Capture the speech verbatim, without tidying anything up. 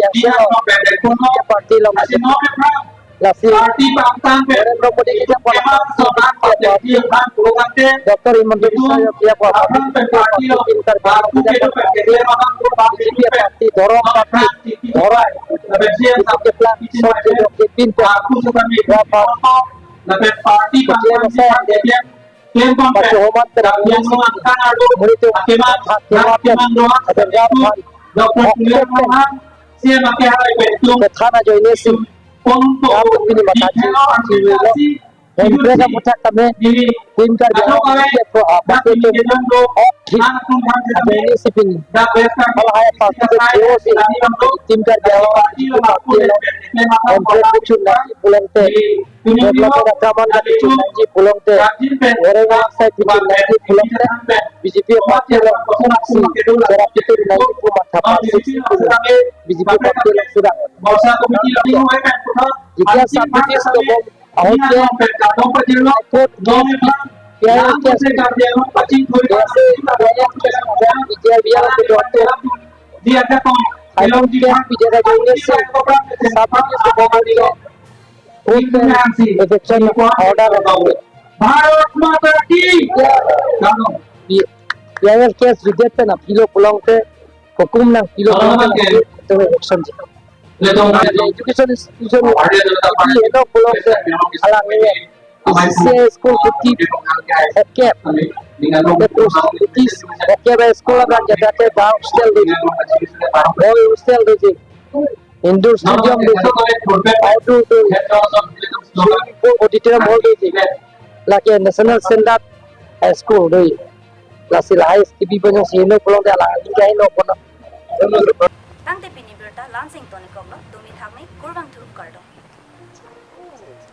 Party along, party along, lasi Narendra Modi keja aphan, Doctor Himanta Biswa Sarma keja aphan, party pintar keja aphan, B J P party, dhorom party, dhorom, B J P keplang, sob kejok kepin, party, party, party, Pachoman pen, muri tu, hak keman pen, aben rap han, hok pen, kethana ajoine si, rap pini matha si, si lo, Hemprek aputhak tame Team Karbi Anglong ko apate ke othik ajoine si pini, hala hai apar ke J O C, Team Karbi Anglong party along, Hemprek pu chun nangji pulote, development akraman ta pu chun nangji pulote, orang sai pu chun nangji pulote, B J P party along si cherap kitur nangji pu matha pasi si pu B J P party along sudah. Jika sub division ahut ke High Court case, P I L case, P I L case, P I L case, High Court case, P J K J C, sub division ke court ke eviction order. Bharat Mata Ki! P I L case judgment pilo pulote, hukum nangpilo pulote, to eviction ji. Education institution, heno pulote, alang ini, C C I school kuti, okay, betul kuti, okay, ba school abang jadake ba hostel doji, boy hostel doji, indoor stadium doji, outdoor doji, swimming pool, auditorium hall doji, lake national standard high school doji, lasi lahai S T B banyong si heno pulote alang ini heno pulo. Tangte pini birta la-ansi ingtonikoklo, tumi thakme kurvangthu kardom.